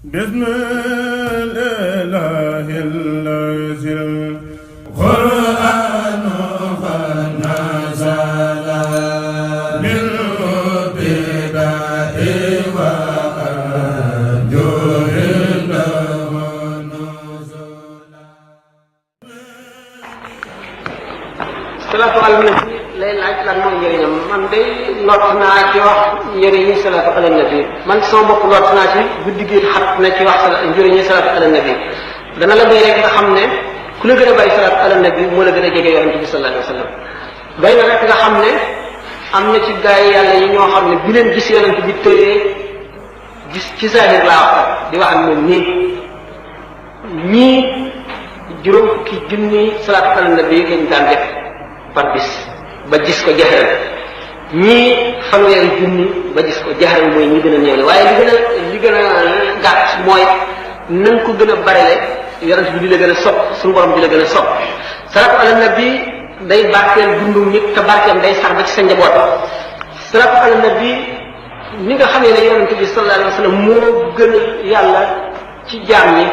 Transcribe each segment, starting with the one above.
بسم الله الذي القرآن فنزل بالابتداء وأنجر له نزلا. salaatu ala nabi lay laaj lan mooy njëriñam man de lot naa ci wax njëriñi salaatu ala nabi man sama bopp lot naa ci guddi gi xat na ci wax njëriñi salaatu ala nabi dana la doy rek nga xam ne ku la gën a bàyyi salaatu ala nabi moo la gën a jege yonente bi sallallahu alayhi wa sallam doy na rek nga xam ne am na ci gaay yàlla yi ñoo xam ne bi leen gis yonente bi tëyee gis ci zahir laa wax di wax ak moom ñii juróom fukki junni salaatu ala nabi lañ daan def par bis ba gis ko jaxeral ñii fanweeri junni ba gis ko jaxeral mooy ñi gën a néewle waaye li gën a gàtt mooy na nga ko gën a barele yonent bi di la gën a sopp suñu borom di la gën a sopp salaatu ala nabi day barkeel dundu nit te barkeem day sax ba ci sa njaboot salaatu ala nabi ni nga xamee ne yonent bi sallallahu alayhi wa sallam moo gën a yàlla ci jaam ñi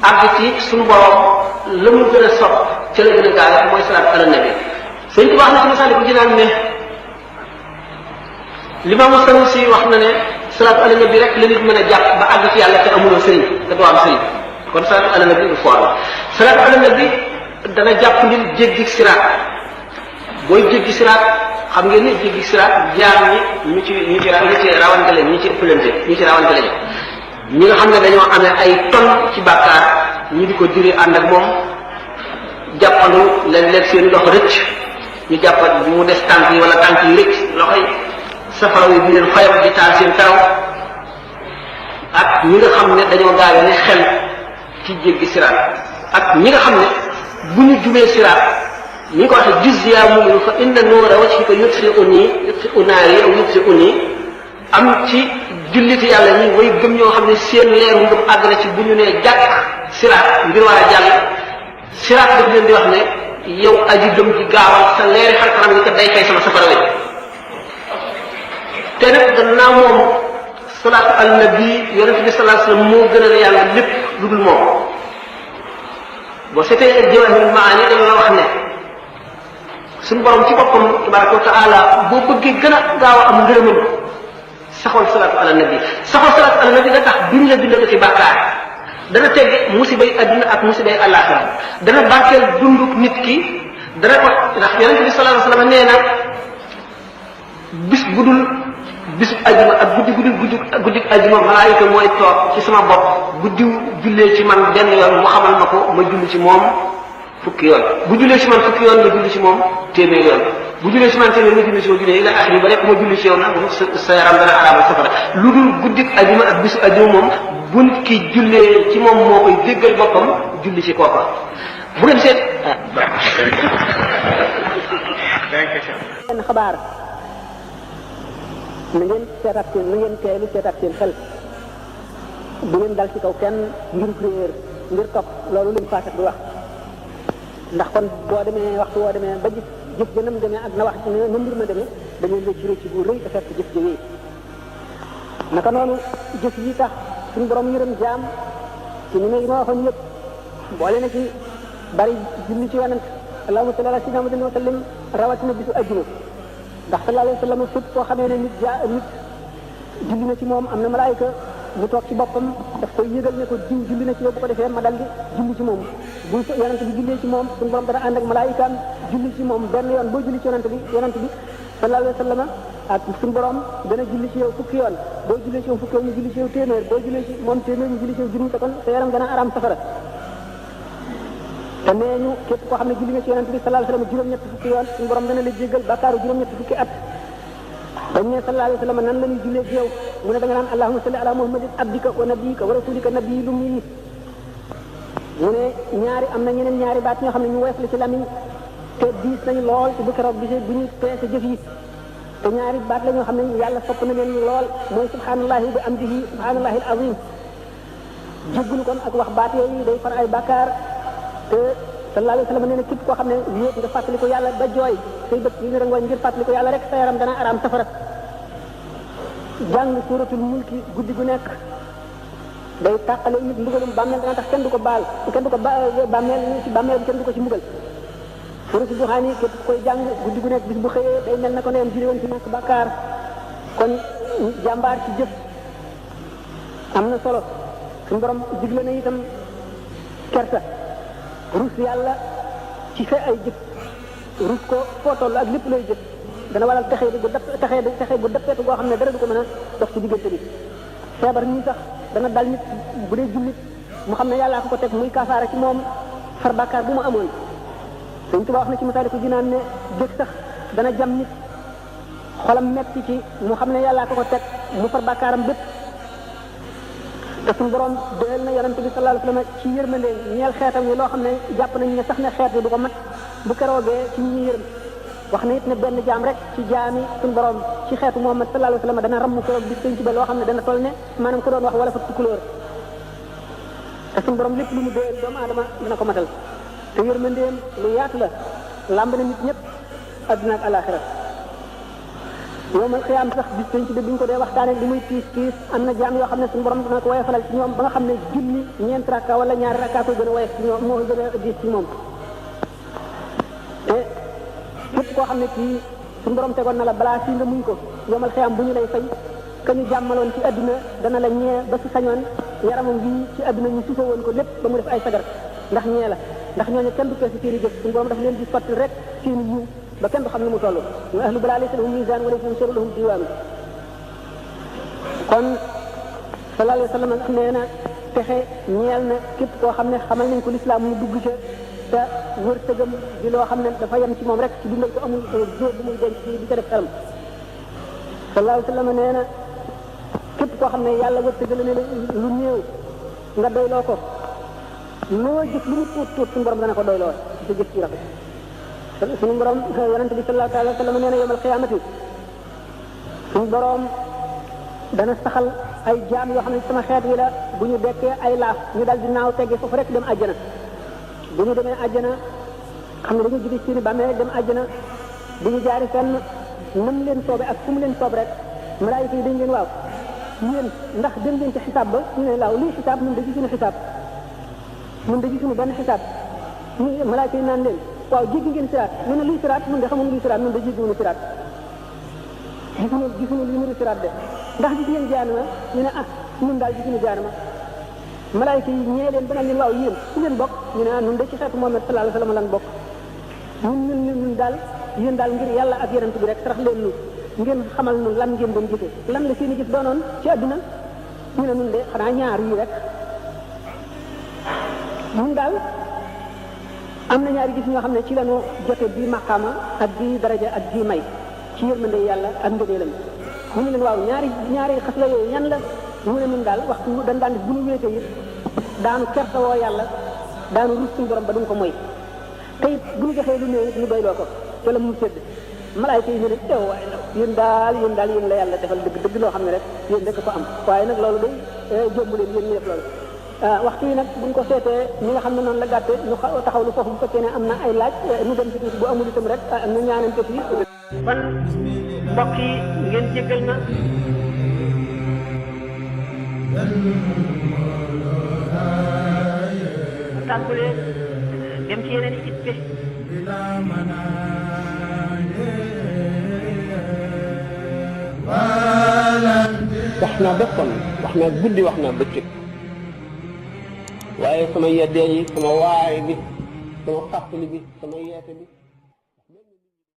àgg ci suñu borom la mu gën a sopp ca la gën a gaaw mooy salaatu ala nabi sëñ bi wax na ci Masaalikul Jinaan ne Limaamu Sanusi wax na ne salaatu ala nabi rek la nit mën a jàpp ba àgg ci yàlla te amuloo sëriñ te doo am sëriñ kon salaatu ala nabi du foor la salaatu ala nabi dana jàpp nit jéggi siraat booy jéggi siraat xam ngeen ni jéggi siraat jaar ñi ñu ci rawante lañ ñi ci ëppalante ñi ci rawante lañ ñi nga xam ne dañoo amee ay tonnes ci bàkkaar ñi di ko diri ànd ak moom jàppandu léeg-léeg seen loxo rëcc ñu jàppat mu des tànk yi wala tànk yi rëcc loxo yi safara yi di leen xoyam di taal seen karaw ak ñi nga xam ne dañoo gaawe ne xel ci jéggi siraat ak ñi nga xam ne bu ñu jubee siraat ñi ko waxee juz yaa mu'min fa inna nuura wajhika yutfi'u naari aw yutfi'u am ci julliti yàlla ñi way gëm ñoo xam ne seen leeru ngëm àgg na ci bu ñu nee jàkk siraat ngir war a jàll siraat daf leen di wax ne yow aji gëm ci gaawal sa leeri xar kanam yi kat day fay sama safara wi te nag gannaaw moom salaatu ala nabi yonent bi sallallahu alayhi wasallam moo gënal yàlla lépp lu dul moom boo seetee ak Jawaahirul Maani dañ la wax ne suñu borom ci boppam tabaraka wa taala boo bëggee gën a gaaw a am ngërëmam saxool salaatu ala nabi saxool salaatu ala nabi da tax duñ la bindal ci bàkkaar dana tegge musibay adduna ak musibay àllaaxira dana barkeel dunduk nit ki dana ko ndax yonente bi sallallahu alayhi wasallam nee na bis bu dul bisu ajjuma ak guddi ajjuma malaayika mooy toog ci sama bopp guddiw jullee ci man benn yoon mu xamal ma ko ma julli ci moom fukki yoon bu jullee ci man fukki yoon ma julli ci moom téeméer yoon bu jullee ci man téeméer ma julli ci moom junne ila axiri ba rek ma julli ci yow nag sa yaram dana araamal safara lu dul guddi ajjuma ak bisu ajjuma moom bu nit ki jullee ci moom moo koy déggal boppam julli ci kooka bu ngeen seet benn xabaar na ngeen seetaat seen na ngeen teelu seetaat seen xel bu ngeen dal ci kaw kenn ngir réer ngir topp loolu lañ faatak di wax ndax kon boo demee waxtu woo demee ba gis jëf ja nam demee ak na wax na mbir ma demee dañuy la ci bu rëy te fekk jëf ja wéy naka noonu jëf yi tax suñu borom yërëm jaam ci ni ma waxoon yëpp boole na ci bari julli ci yonent allahumma salli ala sayyidina Muhammadin wa sallim rawatina bisu ajjuma ndax sallallahu alayhi wa sallam fépp koo xamee ne nit julli na ci moom am na malaayika mu toog ci boppam daf koy yëgal ne ko diw julli na ci yow bu ko defee ma dal di julli ci moom bu yonent bi jullee ci moom suñu borom dana ànd ak malaayikaam julli ci moom benn yoon boo julli ci yonent bi sallallahu alayhi wa sallam ak suñu borom dana julli ci yow fukki yoon boo jullee ci yow fukki yoon ñu julli ci yow téeméer boo jullee ci moom téeméer ñu julli ci yow juróom te kon sa yaram dana araam safara te nee ñu képp koo xam ne julli nga ci yonent bi sallallahu alayhi wa sallam juróom-ñetti fukki yoon suñu borom dana la jéggal bàkkaaru juróom-ñetti fukki at dañ ne sallallahu alayhi wa sallam nan la ñuy jullee ci yow mu ne da nga naan allahumma salli ala muhammadin abdika wa nabiyika wa rasulika nabiyil ummi mu ne am na ñeneen ñaari baat ñoo xam ne ñu woyof la ci lamiñ te diis nañu lool te bu keroog gisee bu ñu peese jëf yi te ñaari baat la ñoo xam ne yàlla sopp na leen lool mooy subhanallahi bi amdihi subhanallahi al azim jéggulu kon ak wax baat yooyu day far ay bàkkaar te sallallahu alayhi wa sallam nee na képp koo xam ne wéet nga fàttali ko yàlla ba jooy say bët yi nga rangooñ ngir fàttali ko yàlla rek sa yaram dana araam safara jàng suratul mulki guddi gu nekk day tàqale nit mbugalum bàmmeel dana tax kenn du ko baal kenn du ko bàmmeel ci bàmmeel kenn du ko ci mbugal Furuusi Buxaani képp koy jàng guddi gu nekk bis bu xëyee day mel na ko neen jëlee woon ci nekk bàkkaar kon jàmbaar ci jëf am na solo suñu borom digle na itam kersa rus yàlla ci sa ay jëf rus ko foo toll ak lépp lay jëf dana waral texee bu dëppeetu goo xam ne dara du ko mën a dox ci diggante bi feebar nii sax dana dal nit bu dee jullit mu xam ne yàllaa ko teg muy kafaara ci moom far bàkkaar bu mu amoon Sëñ Tuubaa wax na ci Masaalikul Jinaan ne dëgg sax dana jam nit xolam metti ci mu xam ne yàllaa ko teg mu far bàkkaaram bépp te suñu borom doyal na yonent bi sallallahu alayhi wa sallam ci yërmande ñeel xeetam yi loo xam ne jàpp nañ ne sax ne xeet yi du ko mat bu keroogee ci ñi yërëm wax na it ne benn jaam rek ci jaami suñu borom ci xeetu Muhammad sallallahu alayhi wa sallam dana ramm keroog bis penc ba loo xam ne dana toll ne maanaam ko doon wax wala fa tukulóor te suñu borom lépp lu mu doyal doomu aadama dana ko matal te yërmandeem lu yaatu la làmb na nit ñëpp adduna ak alaxira yowmal xiyaam sax bis penc bi bu ñu ko dee waxtaanee li muy tiis am na jaam yoo xam ne suñu borom dana ko woyofalal ci ñoom ba nga xam ne julli ñeent rakka wala ñaari rakka koy gën a woyof ci ñoom moo gën a diis ci moom te képp koo xam ne kii suñu borom tegoon na la balaa fii nga muñ ko yowmal xiyaam bu ñu lay fay ka ñu jàmmaloon ci adduna dana la ñee ba su sañoon yaramam bi ci adduna ñu suufa woon ko lépp ba mu def ay sagar ndax ñee la ndax ñooñu kenn du peese seeni jëf suñu borom dafa leen di sotti rek seeni yiw ba kenn du xam ne mu toll ñu ahlu balaa laysa lahum misaan wala lahum sharru lahum diwaanu kon sallallahu alayhi wa sallam nee na texe ñeel na képp koo xam ne xamal nañ ko lislaam mu dugg ca te wërsëgam di loo xam ne dafa yem ci moom rek ci dundal ko amul jóor bu muy denc ci di ko def xelam sallallahu alayhi wa sallam nee na képp koo xam ne yàlla wërsëgal ne lu néew nga doyloo ko loo jëf lu mu tuut suñu borom dana ko doyloo ci sa jëf ci rafet suñu borom yonente bi sallallahu alayhi wa sallam nee na yawmal qiyaamati suñu borom dana saxal ay jaam yoo xam ne sama xeet wi la bu ñu dekkee ay laaf ñu dal di naaw teggee foofu rek dem àjjana bu ñu demee àjjana xam ne dañu jóge ci ni bàmmeel dem àjjana bu ñu jaari fenn nam leen soobe ak fu mu leen soob rek malaayika yi dañ leen waaw yéen ndax dem leen ci xisaab ba ñu ne laaw lii xisaab ñun da gisuñu xisaab ñun da gisuñu benn xisaab ñu malaayika yi naan leen waaw jéggi ngeen siraat ñu ne luy siraat ñun de xamuñu luy siraat ñun da jéggiwuñu siraat gisuñu luy niru siraat de ndax gis ngeen jaanama ñu ne ah ñun daal gisuñu jaanama malaayika yi ñee leen ba naan leen waaw yéen su ngeen bokk ñu ne ah ñun de ci xeetu Muhammad sallallahu alayhi wa sallam lan bokk ñun daal yéen daal ngir yàlla ak yonent bi rek sarax leen nu ngeen xamal nu lan ngeen doon gisee lan la seen i gis doonoon ci àdduna ñu ne ñun de xanaa ñaar yi rek ñun daal am na ñaari gis ñoo xam ne ci lañu jote bii maqaama ak bii daraja ak bii may ci yërmande yàlla ak ngëneelam mu ne leen waaw ñaari xas la yooyu ñan la mu ne ñun daal waxtu dañ daan def bu ñu wéete yi daanu kertawoo yàlla daanu rus suñu borom ba duñ ko moy te it bu ñu joxee lu néew it ñu doyloo ko wala mu sedd malaayka yi ñu ne teew waaye nag yéen daal yéen la yàlla defal dëgg loo xam ne rek yéen rek ko am waaye nag loolu day jomb leen yéen ñu def loolu waxtu yi nag buñ ko seetee ñi nga xam ne noonu la gàtte ñu taxaw lu foofu bu fekkee ne am na ay laaj ñu dem ci tuuti bu amul itam rek nu ñaanante fii kon mbokk yi ngeen jéggal na tàmbalee dem ci yeneen i itte wax naa ba sonn wax naa guddi wax naa bëccëg waaye sama yeddeel yi sama waare bi sama fàttali bi sama yeete bi